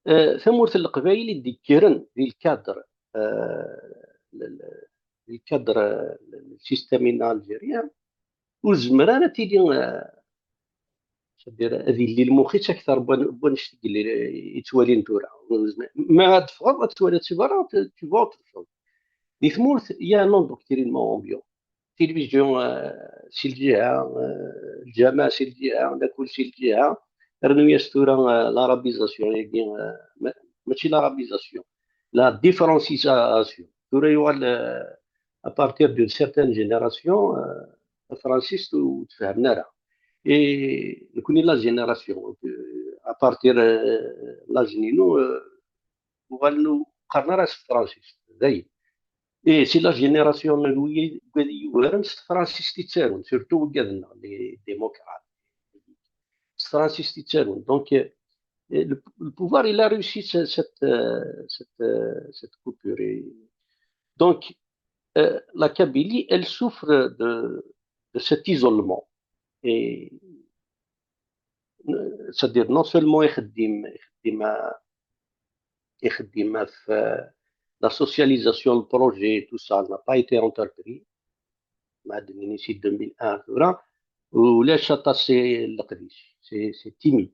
Eh, tamurt n Leqbayel i d-ikkren di le cadre, eh, le, le, di le cadre, eh, le système algérien, ur tezmer ara ad tili, eh, c'est-à-dire, ad yelli lmux-is akter n wan-, n wannect i yelli, i ttwalin tura. Ma ad teffɣeḍ, ad twaliḍ si berra, tu, tu vois autre chose. Di tmurt, il y a un endoctrinement ambiant. Tilivizyu, eh, si lǧiha, eh, lǧameɛ si lǧiha, lakul si lǧiha, rnu-yas tura, eh, l'arabisation-agi, eh, ma-, mačči l'arabisation, la différencisation. Tura yuɣal, eh, à partir d'une certaine génération, eh, tafransist ur tfehhmen ara. Et nekkni la génération, eh, à partir, eh, l'âge-inu, eh, uɣalen ur qqaren ara s tefransist, dayen. Et c'est la génération n wigad i yugaren s tefransist i ttarun, surtout wigad-nneɣ, les démocrates. S tefransist i ttarun. Donc, eh, le, le pouvoir, il a réussi ce, cette, euh, cette, euh, cette coupure. Et donc, euh, la Kabylie, elle souffre de, de cet isolement. Et, euh, c'est-à-dire, non seulement ixeddim, ixeddim, euh, ixeddim ɣef, euh, la socialisation, le projet, tout ça n'a pas été entrepris. Ma d-nini si deux mille un, tura, ulac aṭas n leqdic, c'est, c'est timide.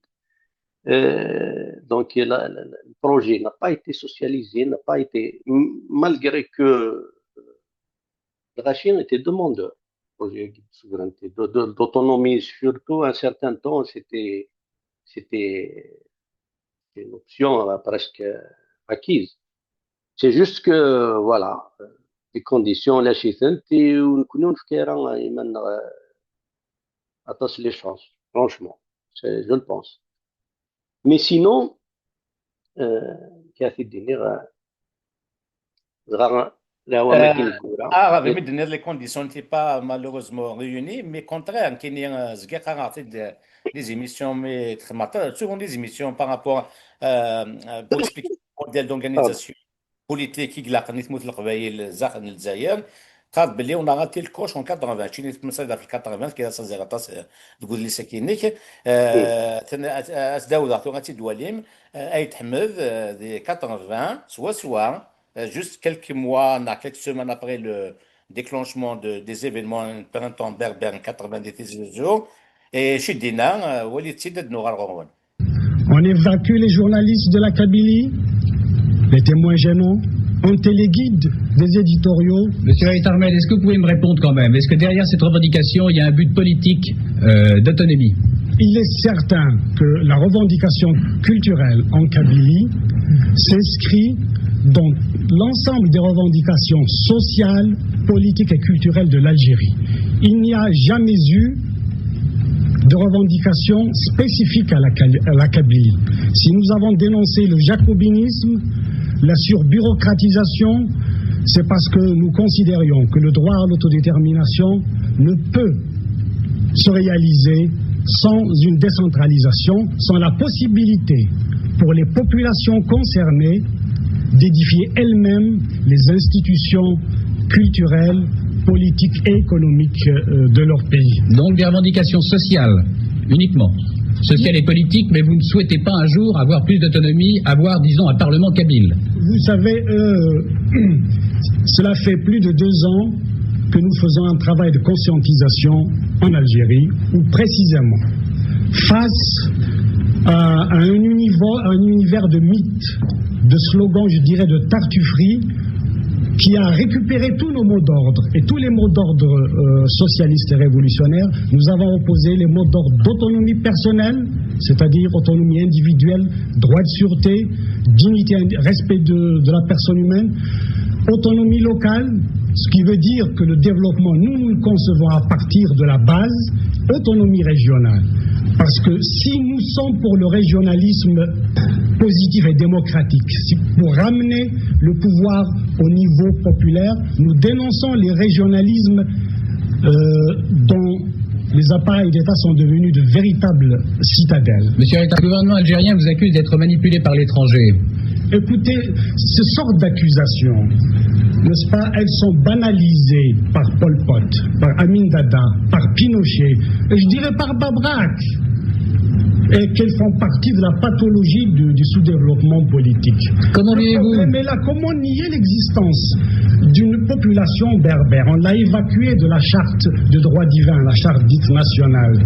Euh, donc, la, la, la, le projet n'a pas été socialisé, n'a pas été, m-, malgré que, euh, le Rachid était demandeur, projet de souveraineté, de, de, d'autonomie, surtout à un certain temps, c'était, c'était, c'est une option, euh, presque, euh, acquise. C'est juste que, voilà, euh, les conditions, la chitente, et on connaît, on fait un, euh, atas les chances, franchement. C'est, je le pense. Mais sinon, euh, كي تديني غا غا لا هو ما كاين كورة. Ah, mais les conditions n'étaient pas malheureusement réunies, mais contraire, كاين زكي قرعت des émissions, mais très souvent des émissions par rapport, euh, pour expliquer le modèle d'organisation politique i ilaqen i tmurt n Leqbayel zdaxel n Lezzayer. Qqar belli on a raté le coche en quatre-vingts, cini tmesayda في quatre-vingts, كي صار زير aṭas deg udlis-agi-inek. As-d-awdeɣ tura ad tt-id-twalim, Ayt Ḥmed, di quatre-vingts, swaswa, juste quelques mois, neɣ quelques semaines après le déclenchement de, des événements, printemps berbère en quatre-vingt-dix-huit, et chez Dina, walit-tt-id ad nuɣal ɣur-wen. On évacue les journalistes de la Kabylie, les témoins gênants, on téléguide des éditoriaux. Monsieur Ayt Ḥmed, est-ce que vous pouvez me répondre quand même ? Est-ce que derrière cette revendication, il y a un but politique, euh, d'autonomie ? Il est certain que la revendication culturelle en Kabylie s'inscrit dans l'ensemble des revendications sociales, politiques et culturelles de l'Algérie. Il n'y a jamais eu de revendication spécifique à la, à la Kabylie. Si nous avons dénoncé le jacobinisme, la surbureaucratisation, c'est parce que nous considérions que le droit à l'autodétermination ne peut se réaliser sans une décentralisation, sans la possibilité pour les populations concernées d'édifier elles-mêmes les institutions culturelles, politiques et économiques, euh, de leur pays. Donc des revendications sociales uniquement, sociales et politiques, mais vous ne souhaitez pas un jour avoir plus d'autonomie, avoir, disons, un parlement kabyle ? Vous savez, euh, cela fait plus de deux ans que nous faisons un travail de conscientisation en Algérie, où précisément, face à, à un univers, un univers de mythes, de slogans, je dirais, de tartufferie, qui a récupéré tous nos mots d'ordre et tous les mots d'ordre, euh, socialistes et révolutionnaires. Nous avons opposé les mots d'ordre d'autonomie personnelle, c'est-à-dire autonomie individuelle, droit de sûreté, dignité, respect de, de la personne humaine, autonomie locale, ce qui veut dire que le développement, nous, nous le concevons à partir de la base, autonomie régionale. Parce que si nous sommes pour le régionalisme positif et démocratique, si pour ramener le pouvoir au niveau populaire, nous dénonçons les régionalismes, euh, dont les appareils d'État sont devenus de véritables citadelles. Monsieur Ayt Ḥmed, le gouvernement algérien vous accuse d'être manipulé par l'étranger. Écoutez, ce sort d'accusations, n'est-ce pas, elles sont banalisées par Pol Pot, par Amin Dada, par Pinochet, et je dirais par Babrak, et qu'elles font partie de la pathologie du, du sous-développement politique. Comment voulez-vous... Mais là, comment nier l'existence d'une population berbère ? On l'a évacuée de la charte de droit divin, la charte dite nationale,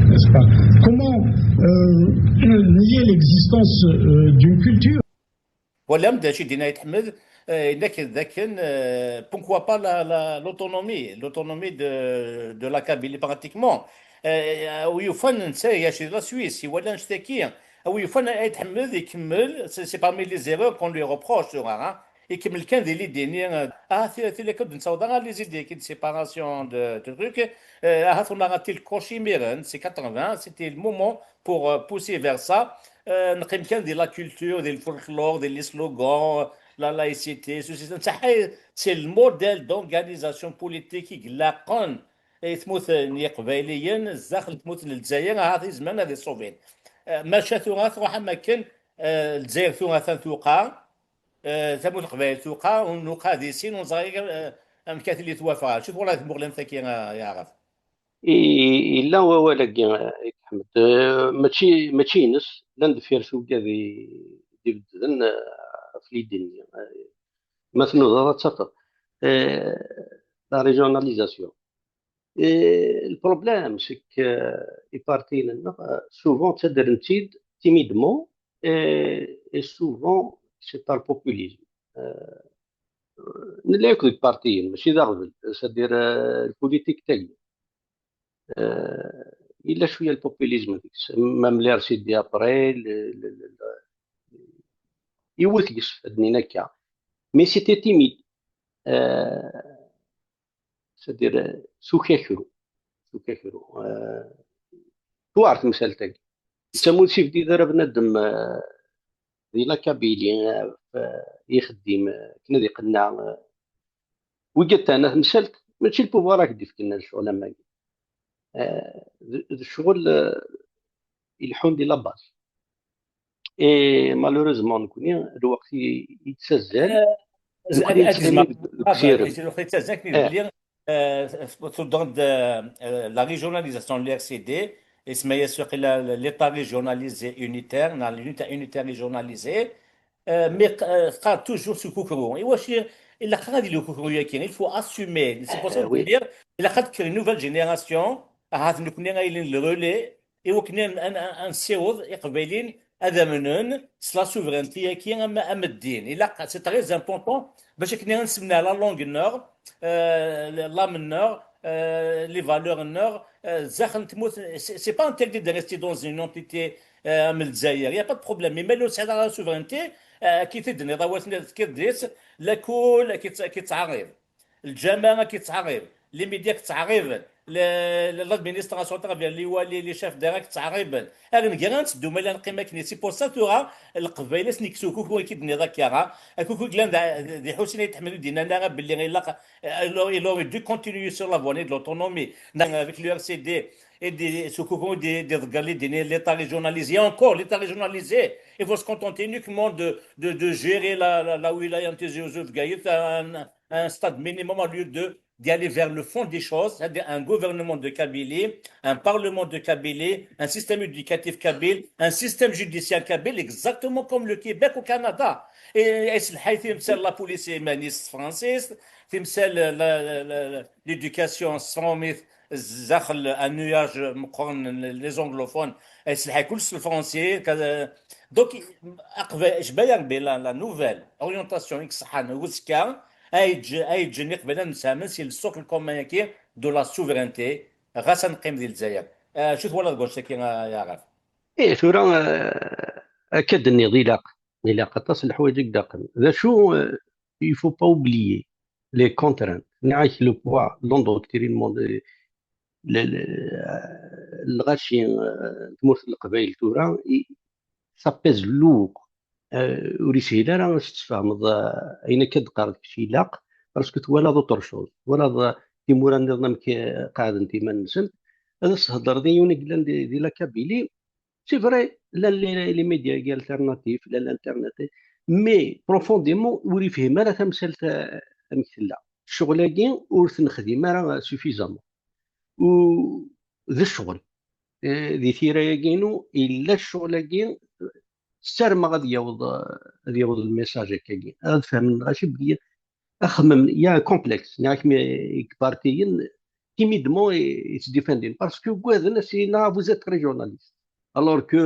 n'est-ce pas ? Comment, euh, nier l'existence, euh, d'une culture ? Voilà, d acu i d-yenna Ayt Ḥmed, euh, yenna-k dakken, euh, pourquoi pas la, la, l'autonomie, l'autonomie de, de la Kabylie pratiquement. Euh, wi yufan netta, yac di la Suisse, iwala annect-agi. Wi yufan Ayt Ḥmed ikemmel, c'est, c'est parmi les erreurs qu'on lui reproche, tura, hein. Ikemmel kan di l'idée-nni, euh, ah, ti, ti, la code, nessaweḍ ara les idées-agi de séparation de, de trucs. Euh, ahat on a raté le coche imiren, c'est quatre-vingts, c'était le moment pour, euh, pousser vers ça. Euh, neqqim kan di la culture, di le folklore, di les slogans, la laïcité, ceci, cela. C'est le modèle d'organisation politique i ilaqen i tmurt n Yiqbayliyen, zdaxel n tmurt n Lezzayer, ahat izemren ad iṣubbin. Euh, maca tura truḥ am akken, euh, Lezzayer tura atan tuqa, euh, tamurt n Leqbayel tuqa, ur nuqa di sin, ur neẓri, euh, amek ad tili twafeɣ. Acu twalaḍ tmuɣlimt-agi, euh, a Yaɛrab? I-, yella wawal-agi, eh, Ayt Ḥmed. Eh, mačči, mačči ines, llan deffir tugad i, d-ibeddlen, eh, ɣef l'idée-nni. Eh, ma tnudaḍ ad tafeḍ. Eh, la régionalisation. Eh, le problème, c'est que, eh, ipartiyen-nneɣ, eh, souvent ttadren-tt-id timidement, et, et souvent, c'est par populisme. Eh, nella yakk deg ipartiyen, mačči d aɣbel, c'est-à-dire, eh, le politique tagi. Eh, yella cwiya le populisme deg-s. Même l'R C D après, le, le, le, le, Iwet deg-s, ad d-nini akka. Mais c'était timide. Euh, c'est-à-dire, euh, s ukakru. S ukakru. Euh, tuɛer temsalt-agi. Netta ur s-yebdid ara bnadem, euh, di la Kabylie, euh, f-, ixeddim, euh, akken ad iqenneɛ, euh, wigad terna temsalt, mačči le pouvoir ara k-d-ifken ccɣel am wagi. Euh, d, d ccɣel, euh, ileḥḥun di la base. Et malheureusement, nekkni, lweqt i, i yettazzal, nekkni ad, ad nettɣimi deg, deg usirem. Lweqt i yettazzal, nekkni eh, belli, euh, tuddeɣ-d, euh, la régionalisation n l'R C D, isemma-yas waqila l'État régionalisé unitaire, neɣ l'unité unitaire régionalisée, euh, mais, euh, teqqar toujours s ukukru. Iwacu ilaq ad yili ukukru-yagi? Il faut assumer. C'est pour ça que je veux dire, ilaq ad d-tekker une nouvelle génération, ahat nekkni ay yilin le relais, i wakken ad, ad, ad, ad nessiweḍ Iqbayliyen ad amnen s la souveraineté-agi am, am ddin. Ilaq, c'est très important, bac akken ad nessemneɛ la langue-nneɣ, euh, l'âme-nneɣ, euh, les valeurs-nneɣ, euh, zdaxel n tmurt, c'est, c'est pas interdit de rester dans une entité, euh, am Lezzayer, y a pas de problème. Mais ma ur tesɛiḍ ara la souveraineté, euh, akken i t-id-tenniḍ, awal-nni tefkiḍ-d-it, lakul, akken i tt-, akken i ttɛerriḍ. Lǧameɛ ad k-ittɛerrib, les médias ad k-ttɛerriben, le-, le-, l'administration à travers les wali, les chefs d'État ad k-ttɛerriben. Ar nekker ad netteddu ma la neqqim akken. C'est pour ça tura Leqbayel ad sen-yekkes ukukru i k-id-tenniḍ akka, ha? Akukru yellan d, d, d Ḥusin Ayt Ḥmed ur d-yennan ara belli ilaq, euh, il aurait, il aurait dû continuer sur la voie de l'autonomie. Neɣ avec le R C D, et des, s ukukru d, d, d l'État régionalisé. Et encore, l'État régionalisé, il faut se contenter uniquement de, de, de gérer la, la, la wilaya n Tizi Uzzu, Bgayet, un, un stade minimum au lieu de, d'y aller vers le fond des choses, c'est-à-dire un gouvernement de Kabylie, un parlement de Kabylie, un système éducatif kabyle, un système judiciaire kabyle, exactement comme le Québec au Canada. Et, et c'est le, la police est maniste française, c'est le, la, la, la, l'éducation s tṛumit, zdaxel un nuage meqqren, les anglophones, et c'est le français, donc, aqba-, jba ya Rebbi la, la nouvelle orientation i iṣeḥḥan i uzekka, ay yeǧ-, ay yeǧǧen Iqbayliyen ad msehmen si le socle commun-agi de la souveraineté, ɣas ad neqqim di Lezzayer. Eh, acu twalaḍ deg wannect-agi, a Yaɛrab? Eh, tura, eh, akka d-tenniḍ, ilaq, ilaq aṭas n leḥwayeǧ i ilaqen. D acu, eh, il faut pas oublier les contraintes. Nniɣ-ak le poids, l'endoctrinement, le, le, le, eh, lɣaci, eh, tmurt n Leqbayel tura, i, ça pèse lourd. Euh, ur yeshil ara ad s-tesfehmeḍ, euh, ayen akka d-qqareɣ kečč ilaq, parce que twalaḍ autre chose. Twalaḍ, euh, timura nniḍen amek, euh, qeɛdent iman-nsent. Ad as-thedreḍ i yiwen i yellan di, di la Kabylie. C'est vrai, llan les, les médias alternatifs, llan l'internet, mais profondément ur yefhim ara tamsalt, euh, amek tella. Ccɣel-agi ur t-nexdim ara suffisamment. U d ccɣel. Eh, di tira-agi-inu, yella ccɣel-agi, ssarmeɣ ad yaweḍ, ad yaweḍ lmessage akkagi. Ad fehmen lɣaci belli axemmem, il y a un complexe. Nniɣ-ak mi, ipartiyen, timidement i, i ttdifendin. Parce que ugaden, as-inin, ah, vous êtes régionaliste. Alors que,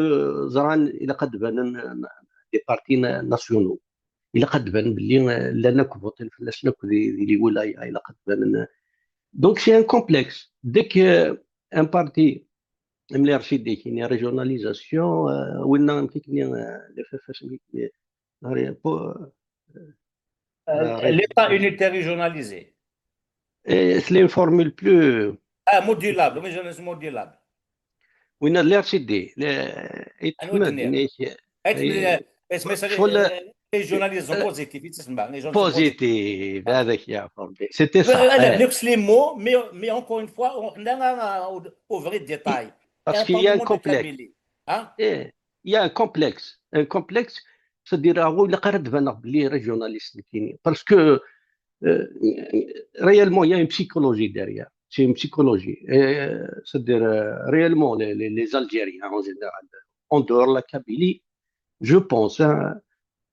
ẓran, ilaq ad d-banen, euh, des partis na-, nationaux. Ilaq ad d-banen belli, euh, llan akk votin fell-asen akk di, di les wilayas. Ilaq ad d-banen, euh, donc c'est un complexe. Dès que, euh, un parti, même les R C D, qui est régionalisation, euh, winna, amek i k-nniɣ, euh, le F F S, amek i k-nniɣ, euh, po-, euh, euh, l'État unitaire régionalisé. Et c'est une formule plus, ah, modulable, oui, je laisse modulable. Winna d l'R C D, le, Ayt Ḥmed, nnek, Ayt Ḥmed, eh, eh, eh, les journalistes sont positifs, ils sont positifs, avec, il y a formule. C'était ça, eh. Avec les mots, mais, mais encore une fois, on a, on, on, on vrai détail. Parce qu'il y a un complexe. Hein? Eh, il y a un complexe, un complexe, c'est-à-dire, ah, oui, ilaq ara d-baneɣ belli régionaliste nekkini. Parce que, euh, réellement, il y a une psychologie derrière. C'est une psychologie. Et, euh, c'est-à-dire, euh, réellement, les, les, les Algériens en général, en dehors de la Kabylie, je pense, hein,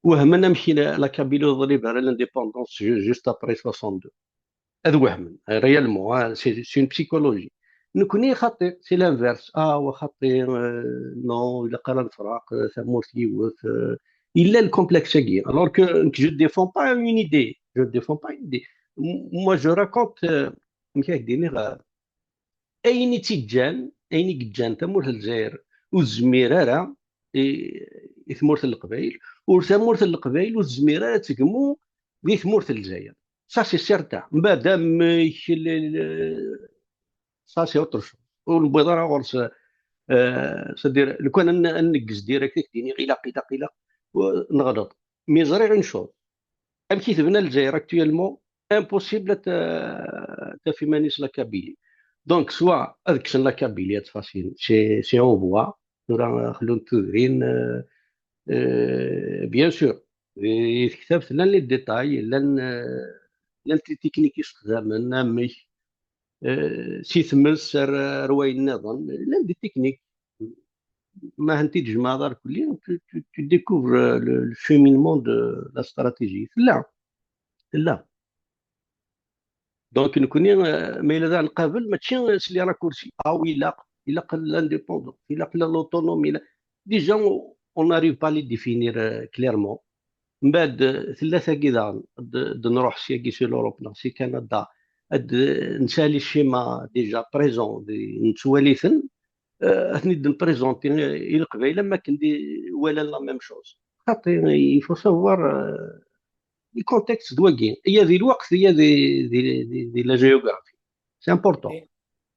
wehmen amek i la, la Kabylie ur teḍlib ara l'indépendance ju-, juste après soixante-deux. Ad wehmen, réellement, hein, c'est, c'est une psychologie. Nekkni xaṭi, c'est l'inverse. Ah, wa xaṭi, euh, non, ilaq ara nefreq, euh, tamurt yiwet, euh, il a le complexe-agi. Alors que je ne défends pas une idée. Je ne défends pas une idée. M-, moi, je raconte, euh, amek ara k-d-iniɣ, euh, ayen i tt-iǧǧan, ayen i yeǧǧan tamurt n Lezzayer ur tezmir ara i, i tmurt n Leqbayel, ur, tamurt n Leqbayel ur tezmir ara ad tegmu di tmurt n Lezzayer. Ça, c'est certain. Mbeɛd amek, le, le, ça, c'est autre chose. Ur newwiḍ ara ɣur-s, euh, c'est-à-dire, lukan ad n-, ad neggez direct, ad k-d-iniɣ ilaq, ilaq, ilaq, euh, neɣleḍ. Mais ẓriɣ une chose. Amek i tebna Lezzayer actuellement, impossible ad t-, ad taf iman-is la Kabylie. Donc, soit ad kksen la Kabylie, ad tt-fasin, c'est, c'est en voie, tura xlun tudrin, euh, euh, bien sûr. Di tektabt llan les détails, llan, euh, llan les techniques i sexdamen, amek, euh, si tmes ar, ar wayen nniḍen, llan des techniques. Ma hent i tjemɛeḍ ar kulli, tu, tu, tu découvres, euh, le, le cheminement de la stratégie. Tella, tella. Donc, nekkni, euh, ma yella da nqabel, mačči s les raccourcis. Ah, wi ilaq, ilaq l'indépendance, ilaq l'autonomie. Déjà, on n'arrive pas à les définir, euh, clairement. Mbeɛd, euh, tella tagi daɣen, d, d nruḥ syagi si l'Europe, neɣ si Canada, ad, euh, nesɛa les schémas déjà présents, d, nettwali-ten, euh, ad ten-id-nprezenti i Leqbayel am wakken di, walan la même chose. Xaṭi, il faut savoir, euh, le contexte d wagi. Iya di lweqt, iya di, di, di, di la géographie. C'est important.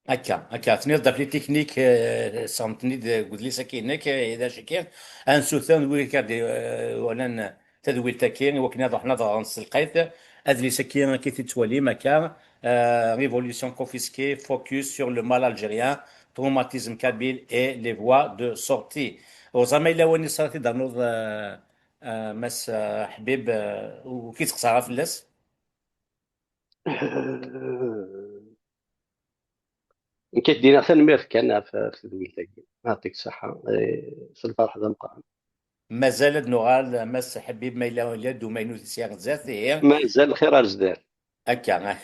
Akka, akka. Tenniḍ-d ɣef les techniques, euh, sɣen-ten-id deg udlis-agi-inek, euh, d acu-agi, ansuten, wid akka d, euh, walan tadwilt-agi, i wakken ad ruḥen ad ɣren s telqayt. Adlis-agi, akka i t-id-tettwalim, akka, euh, Révolution confisquée, focus sur le mal algérien, traumatisme kabyle et les voies de sortie. Ur ẓer ma yella wayen i s-ara t-id-ternuḍ, euh, euh, Mass, euh, Ḥbib, euh, u ki txeṣṣer fell-as? Nekk ad d-iniɣ tanemmirt kan ɣef, ɣef tedwilt-agi. Yeɛṭik ṣṣeḥḥa. Eh, s lferḥ d ameqqran. Mazal ad nuɣal, Mass Ḥbib, ma yella, yella d umaynut i sya zdat, ihi. Mazal lxir ar zdat. Akka.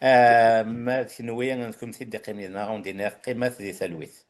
Ah, ma d kenwi, d kennemti i d-iqqimen yid-neɣ, ad wen-d-iniɣ, qqimet di talwit.